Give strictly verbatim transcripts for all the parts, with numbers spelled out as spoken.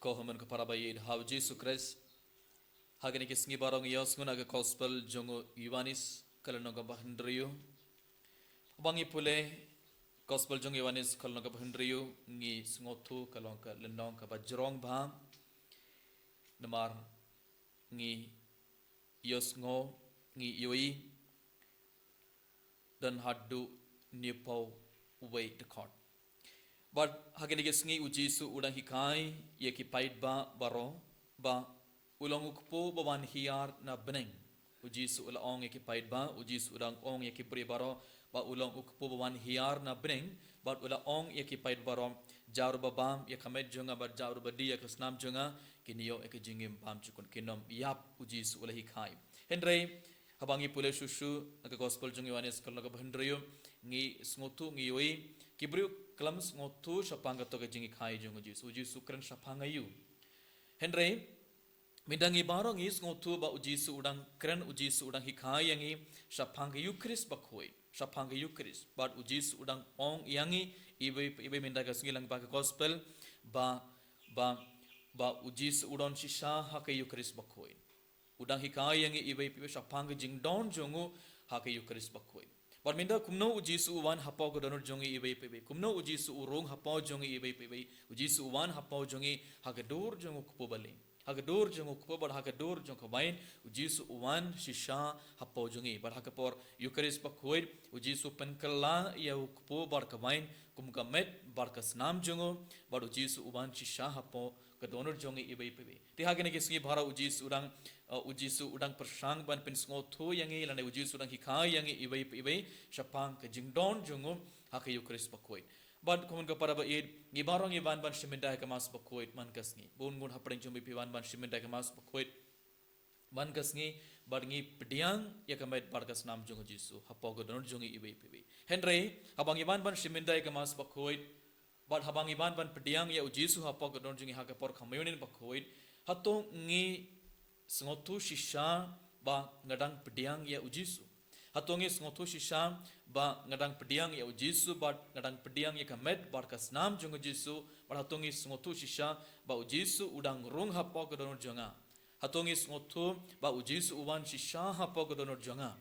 Oh, ha mon ka para ba ïeit ha u Jisu Khrist. Ha kine ki sngi baroh ngi ïohsngew na ka gospel jong u Ïoannis ka lynnong kaba hynriew. Haba ngi pule gospel jong u Ïoannis ka lynnong kaba hynriew, ngi sngewthuh ka long ka lynnong kaba jrong bha. Namar ngi ïohsngew, ngi ïohi, don haduh hynñiewphew wei dkhot. Bad ha kine ki sngi u Jisu u dang hikai ïa ki paidbah baroh ba u long u kpu ba wan hiar na bneng. U Jisu u la ong ïa ki paidbah, u Jisu u dang ong ïa ki briew baroh ba u long u kpu ba wan hiar na bneng, bad u la ong ïa ki paidbah baroh, "Ïa ruh ba bam ïa ka met jong nga bad ïa ruh ba die ïa ka snam jong nga, kin ïoh ïa ka jingim bymjukut." Kin ym ïap, u Jisu u la hikai. Hynrei haba ngi pule shuh shuh na ka gospel jong u Ïoannis ka lynnong kaba hynriew, ngi sngewthuh, ngi ïohi, ki briew khlem sngewthuh shaphang kato ka jinghikai jong u Jisu. U Jisu u kren shaphang aïu? Hynrei mynta ngi baroh ngi sngewthuh ba u Jisu u dang kren, u Jisu u dang hikai ïa ngi shaphang ka Eukharist bakhuid, shaphang ka Eukharist. Bad u Jisu u dang ong ïa ngi iwei pa iwei mynta ka sngi lyngba ka gospel ba, ba, ba u Jisu u don shisha ha ka Eukharist bakhuid. U dang hikai ïa ngi iwei pa iwei shaphang ka jingdon jong u ha ka Eukharist bakhuid. Bad mynta kumno u Jisu u wan hapoh ka dohnud jong ngi iwei pa iwei? Kumno u Jisu u rung hapoh jong ngi iwei pa iwei? U Jisu u wan hapoh jong ngi ha ka dur jong u kpu baliñ, ha ka dur jong u kpu bad ha ka dur jong ka wain. U Jisu u wan shisha hapoh jong ngi. Bad ha ka por Eukharist bakhuid, u Jisu u pynkylla ïa u kpu bad ka wain kum ka met bad ka snam jong u. Bad u Jisu u wan shisha hapoh ka dohnud jong ngi iwei pa iwei. Te ha kine ki sngi baroh u Jisu u dang, uh, u Jisu u dang pyrshang ban pynsngewthuh ïa ngi, lane u Jisu u dang hikai ïa ngi iwei pa iwei shaphang ka jingdon jong u ha ka Eukharist bakhuid. Bad kumno ka para ba ïeit, ngi baroh ngi wan ban shim bynta ha ka Mass bakhuid man ka sngi. Bun ngut hapdeng jong phi phi wan ban shim bynta ha ka Mass bakhuid man ka sngi, bad ngi pdiang ïa ka met bad ka snam jong u Jisu hapoh ka dohnud jong ngi iwei pa iwei. Hynrei haba ngi wan ban shim bynta ha ka Mass bakhuid, bad haba ngi wan ban pdiang ïa u Jisu hapoh ka dohnud jong ngi ha ka por communion bakhuid, hato ngi sngewthuh shisha ba nga dang pdiang ïa u Jisu? Hato ngi sngewthuh shisha ba nga dang pdiang ïa u Jisu bad nga dang pdiang ïa ka met bad ka snam jong u Jisu? Bad hato ngi sngewthuh shisha ba u Jisu u dang rung hapoh ka dohnud jong nga? Hato ngi sngewthuh ba u Jisu u wan shisha hapoh ka dohnud jong nga?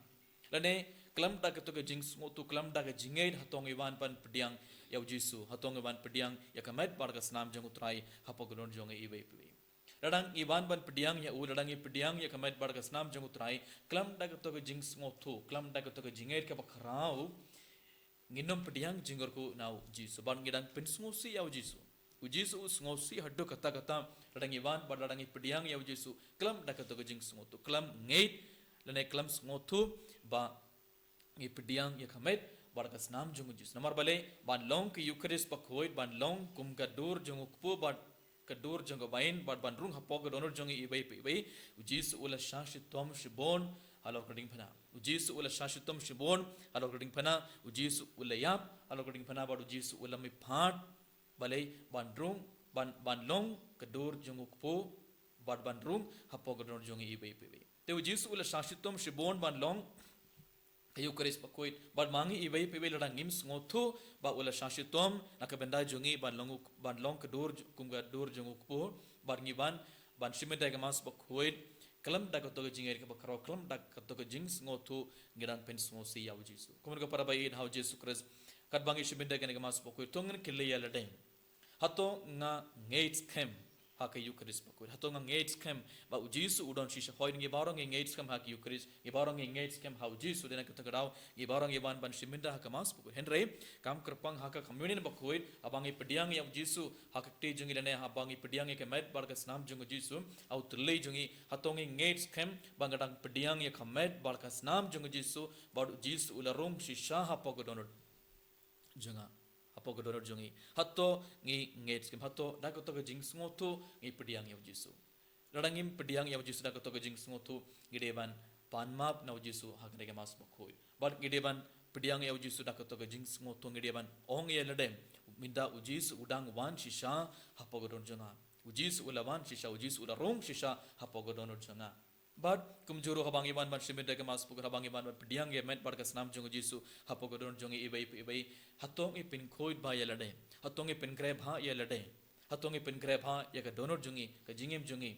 Lane khlem da kato ka jingsngewthuh, khlem da ka jingngeit, hato ngi wan ban pdiang ïa u Jisu? Hato ngi wan pdiang ïa ka met bad ka snam jong u Trai hapoh ka dohnud jong ngi iwei pa iwei? Lada ngi wan ban pdiang ïa u, lada ngi pdiang ïa ka met bad ka snam jong u Trai khlem da kato ka jingsngewthuh, khlem da kato ka jingngeit kaba khraw, ngin ym pdiang jingkyrkhu na u Jisu, bad ngi dang pynsngewsih ïa u Jisu. U Jisu u sngewsih haduh katta katta lada ngi wan bad lada ngi pdiang ïa u Jisu khlem da kato ka jingsngewthuh, khlem ngeit lane khlem sngewthuh ba ngi pdiang ïa ka met bad ka snam jong u Jisu. Namar balei? Ban long ka Eukharist bakhuid, ban long kum ka dur jong u kpu bad ka dur jong ka wain, bad ban rung hapoh ka dohnud jong ngi iwei pa iwei, u Jisu u la shah shitom shibun halor ka diengphna. U Jisu u la shah shitom shibun halor ka diengphna. U Jisu u la ïap halor ka diengphna bad u Jisu u la mihpat. Balei? Ban rung, ban, ban long ka dur jong u kpu bad ban rung hapoh ka dohnud jong ngi iwei pa iwei. Te u Jisu u la shah shitom shibun ban long ka Eukharist bakhuid. Bad ma ngi iwei pa iwei lada ngim sngewthuh ba u la shah shitom na ka bynta jong ngi ban long u, ban long ka dur j-, kum ka dur jong u kpu, bad ngi wan ban shim bynta ha ka Mass bakhuid khlem da kato ka jingngeit kaba khraw, khlem da kato ka jingsngewthuh, ngi dang pynsngewsih ïa u Jisu. Kumno ka para ba ïeit ha u Jisu Khrist, katba ngi shim bynta ha ka Mass bakhuid, to ngin kylli ïa lade, hato nga ngeit skhem ha ka Eukharist bakhuid? Hato nga ngeit skhem ba u Jisu u don shisha? Hooid, ngi baroh ngi ngeit skhem ha ka Eukharist, ngi baroh ngi ngeit skhem ha u Jisu. Dei na kata ka daw ngi baroh ngi wan ban shim bynta ha ka Mass bakhuid. Hynrei kam kyrpang ha ka communion bakhuid, haba ngi pdiang ïa u Jisu ha ka kti jong ngi lane haba ngi pdiang ïa ka met bad ka snam jong u Jisu, u thylli jong ngi, hato ngi ngeit skhem ba nga dang pdiang ïa ka met bad ka snam jong u Jisu, bad u Jisu u la rung shisha hapoh ka dohnud jong nga, hapoh ka dohnud jong ngi? Hato ngi ngeit skhem? Hato da kato ka jingsngewthuh ngi pdiang ïa u Jisu? Lada ngim pdiang ïa u Jisu da kato ka jingsngewthuh, ngi dei ban pan map na u Jisu ha kane ka Mass bakhuid. Bad ngi dei ban pdiang ïa u Jisu da kato ka jingsngewthuh, ngi dei ban ong ïa lade, mynta u Jisu u dang wan shisha hapoh ka dohnud jong nga. U Jisu u la wan shisha, u Jisu u la rung shisha hapoh ka dohnud jong nga. Bad kumjuh ruh haba ngi wan ban shim bynta ha ka Mass bakhuid, haba ngi wan ban pdiang ïa ka met bad ka snam jong u Jisu hapoh ka dohnud jong ngi iwei pa iwei, hato ngi pynkhuid bha ïa lade? Hato ngi pynkhreh bha ïa lade? Hato ngi pynkhreh bha ïa ka dohnud jong ngi, ka jingim jong ngi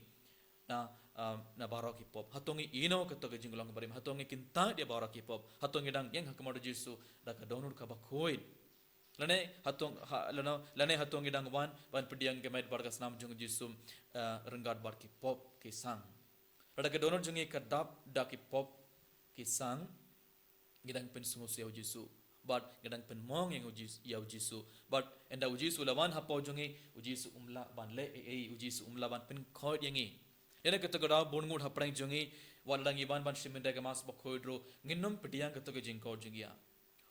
na, um, na baroh ki pop? Hato ngi ïehnoh kato ka jinglong barim? Hato ngi kyntait ïa baroh ki pop? Hato ngi dang ïeng ha khmat u Jisu da ka dohnud kaba khuid? Lane hato, ha, lano, lane hato ngi dang wan ban pdiang ka met bad ka snam jong u Jisu, uh, ryngkat bad ki pop ki sang? Lada ka dohnud jong ngi ka dap da ki pop ki sang, ngi dang pynsngewsih ïa u Jisu, bad ngi dang pynmong ïa u Jis-, ïa u Jisu. Bad ynda u Jisu u la wan hapoh jong ngi, u Jisu um lah ban leh ei ei, u Jisu um lah ban pynkhuid ïa ngi. Lane kato ka daw bun ngut hapdeng jong ngi, wat la dang ngi wan ban shim bynta ka Mass Bakhuid ruh, ngin ym pdiang kato ka jingkhuid jong ngi ïa.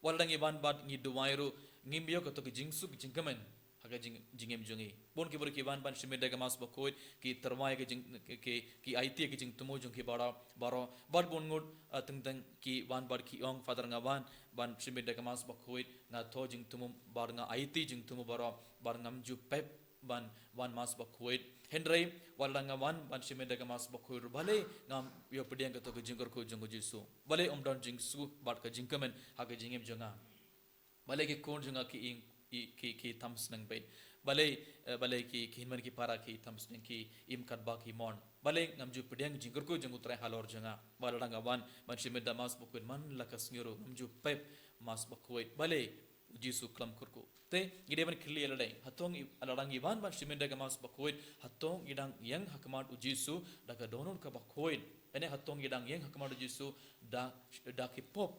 Wat la dang ngi wan bad ngi duwai ruh, ngim ïoh kato ka jingsuk jingkmen ha ka jing-, jingim jong ngi. Bun ki briew ki wan ban shim bynta ka Mass Bakhuid, ki tyrwa ïa ka jing, ki, ki, ki aiti ïa ka jingthmu jong ki baroh, baroh. Bad bun ngut, ah, teng teng ki wan bad ki ong, Father, nga wan ban shim bynta ka Mass Bakhuid, nga thoh jingthmu bad nga aiti jingthmu baroh, bad ngam ju pep ban wan Mass Bakhuid. Hynrei wat la nga wan ban shim bynta ka Mass Bakhuid ruh, balei ngam ïoh pdiang kato ka jingkyrkhu jong u Jisu? Balei um don jingsuk bad ka jingkmen ha ka jingim jong nga? Balei ki khun jong nga ki ing, i, ki, ki tam sneng beit? Balei, eh, balei ki, ki hynmen ki para ki tam sneng, ki im katba ki mon? Balei ngam ju pdiang jingkyrkhu jong u Trai halor jong nga? Wat la nga wan ban shim bynta Mass Bakhuid, man la ka sngi ruh ngam ju pep Mass Bakhuid. Balei? U Jisu khlem kyrkhu. Te ngi dei ban kylli ïa lade, hato ngi, wat la dang ngi wan ban shim bynta ka Mass Bakhuid, hato ngi dang ïeng ha khmat u Jisu da ka dohnud kaba khuid? Lane hato ngi dang ïeng ha khmat u Jisu da, da ki pop?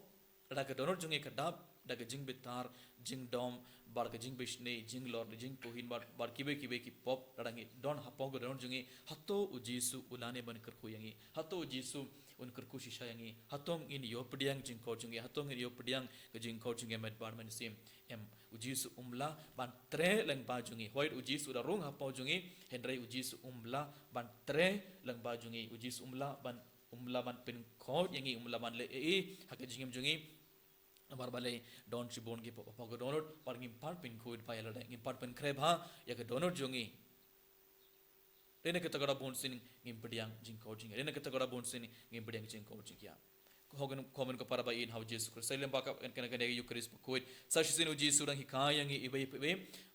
Lada ka dohnud jong ngi ka dap da ka jingbitar, jingdom, bad ka jingbishni, jinglor, jingtuhin, bad, bad kiwei kiwei ki pop, lada ngi don hapoh ka dohnud jong ngi, hato u Jisu u lah ne ban kyrkhu ïa ngi? Hato u Jisu un kyrkhu shisha ïa ngi? Hato ngin ïoh pdiang jingkhuid jong ngi? Hato ngin ïoh pdiang ka jingkhuid jong ngi met bad mynsiem? Em, u Jisu um lah ban treh lyngba jong ngi. Hooid, u Jisu u da rung hapoh jong ngi, hynrei u Jisu um lah ban treh lyngba jong ngi. U Jisu um lah ban, um lah ban pynkhuid ïa ngi, um lah ban leh ei ei ha ka jingim jong ngi. Namar balei? Don shibun ki pop hapoh ka dohnud, bad ngim pat pynkhuid bha ïa lade, ngim pat pynkhreh bha ïa ka dohnud jong ngi. Lane kato ka daw bun sien ngim pdiang jingkhuid jong ngi. Lane kato ka daw bun sien ngim pdiang jingkhuid jong ngi ïa. Ko hynmen, ko hynmen ko para ba ïeit ha u Jisu Khrist. Sa lem ba ka, kane, kane ka Eukharist bakhuid, sa shisien u Jisu u dang hikai ïa ngi iwei pa iwei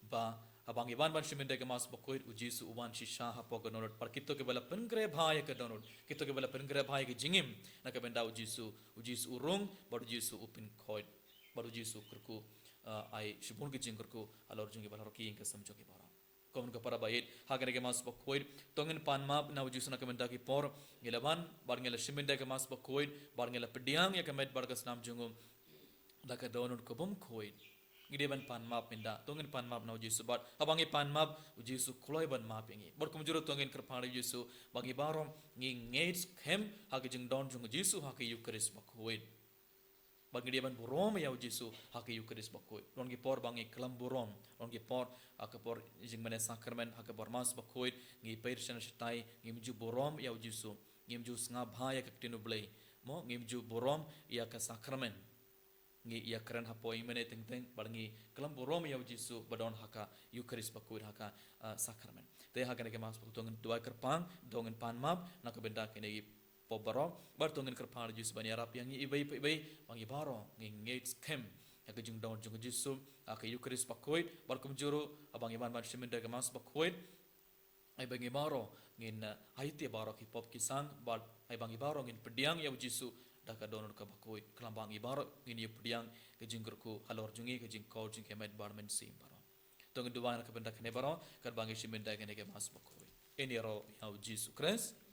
ba haba ngi wan ban shim bynta ka Mass Bakhuid, u Jisu u wan shisha hapoh ka dohnud. Bad kito kiba la pynkhreh bha ïa ka dohnud, kito kiba la pynkhreh bha ïa ka jingim na ka bynta u Jisu, u Jisu u rung, bad u Jisu u pynkhuid, bad u Jisu u kyrkhu, ah, ai shibun ki jingkyrkhu halor jong ngi bad halor ki ïing ki sem jong ngi baroh. Ko hynmen ko para ba ïeit, ha kane ka Mass Bakhuid, to ngin pan map na u Jisu na ka bynta ki por ngi la wan, bad ngi la shim bynta ka Mass Bakhuid, bad ngi la pdiang ïa ka met bad ka snam jong u da ka dohnud ka bym khuid. Ngi dei ban pan map mynta, to ngin pan map na u Jisu. Bad haba ngi pan map, u Jisu u kloi ban map ïa ngi. Bad kumjuh ruh to ngin kyrpad ïa u Jisu ba ngi baroh ngi ngeit skhem ha ka jingdon jong u Jisu ha ka Eukharist bakhuid. Bad ngi dei ban burom ïa u Jisu ha ka Eukharist bakhuid. Don ki por ba ngi khlem burom, don ki por ha ka por jingmane sakramen, ha ka por Mass bakhuid, ngi peit sha shatai, ngim ju burom ïa u Jisu, ngim ju sngap bha ïa ka ktien u Blei, mo, ngim ju burom ïa ka sakramen. Ngi ïakren hapoh ïingmane teng teng, bad ngi khlem burom ïa u Jisu ba don ha ka Eukharist bakhuid, ha ka, ah, sakramen. Te ha kane ka Mass bakhuid to ngin duwai kyrpang, to ngin pan map na ka bynta kine ki pop baroh, bad to ngin kyrpad ïa u Jisu ban ïarap ïa ngi iwei pa iwei, ba ngi baroh ngi ngeit skhem ha ka jingdon jong u Jisu ha ka Eukharist bakhuid. Bad kumjuh ruh haba ngi wan ban shim bynta ka Mass bakhuid, ai ba ngi baroh ngin, eh, aiti ïa baroh ki pop ki sang, bad ai ba ngi baroh ngin pdiang ïa u Jisu da ka dohnud ka bakhuid. Khlem ba ngi baroh ngin ïa pdiang ka jingkyrkhu halor jong ngi, ka jingkhuid jong ngi ka met bad mynsiem baroh. To ngin duwai na ka bynta kane baroh katba ngi shim bynta kane ka Mass bakhuid. Ngin ïaroh ïa u Jisu Khrist.